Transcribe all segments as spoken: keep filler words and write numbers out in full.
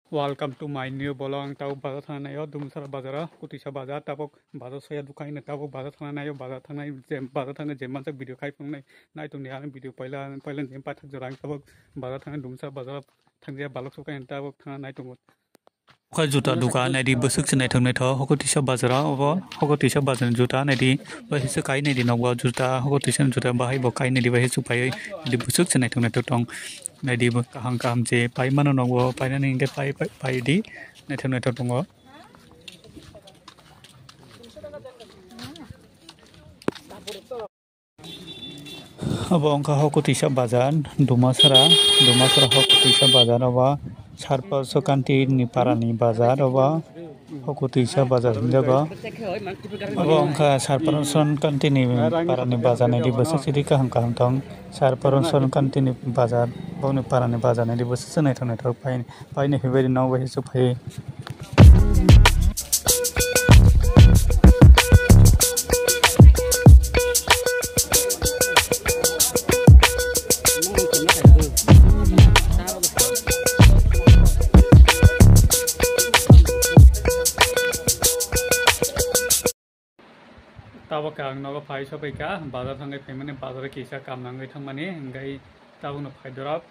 Welcome to my new vlog. Ang tabuk bazar thangna naio, Dumsara bazar, Kotwisa bazar, tabuk bazar soya dukan hino, tabuk bazar thangna naio, bazar thangnai je, bazar thangnai je manjak video khai phunuknai, nai tongdi ani video paila, paila ni paithak jora ang tabuk bazar thangnai, Dumsara bazar thangjaya balok sok kain tabuk thangna nai tongo. Kha juta dukan naidi bwswk se naithok naithok, Hokotwisa bazar o, obo Hokotwisa bazar ni juta naidi, bai se kai naidi nokbo juta, Hokotwisa ni juta bahai bo kai naidi bai se chuk phaiwi, naidi bwswk se naithok naithok tong. Naidi bo kaham kaham se pai mano nokbo, painani hinkhe pai, pai, pai di, naithok naithok tongo. Obo wngkha Hokotwisa bazar, Dumasara, Dumasara Hokotwisa bazar obo, Sarpaswkanti ni para ni bazar obo. Hokotwisa bazar hinjago. Obo wngkha Sarpaswkanti ni para ni bazar, naidi bwswk sidi kaham kaham tong. Sarpaswkanti ni bazar, boni para ni bazar naidi bwswk se naithok naithok pai, pai ni hibai di nok bai se phai. Tabuk khe ang nogo phai sophaikha, bazar thangwi phaimani, bazar o kisa kam nangwi thangmani, hwnkhe tabukno phai dorop,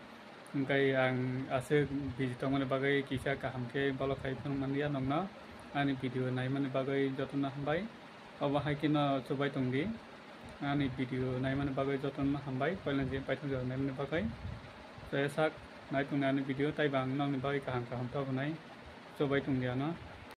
hwnkhe ang aswk busy tongmani bagwi kisa kaham khe bolok khai phunukmanliya nokno. Ani video naimani bagwi jotono hambai, obo hai kheno chubai tongdi. Ani video naimani bagwi jotono hambai, poilani je paithak jora naimani bagwi. Chaya sak nai tongdi ani video, taibo ang nokni bagwi kaham kaham tabuknai chubai tongdi ano.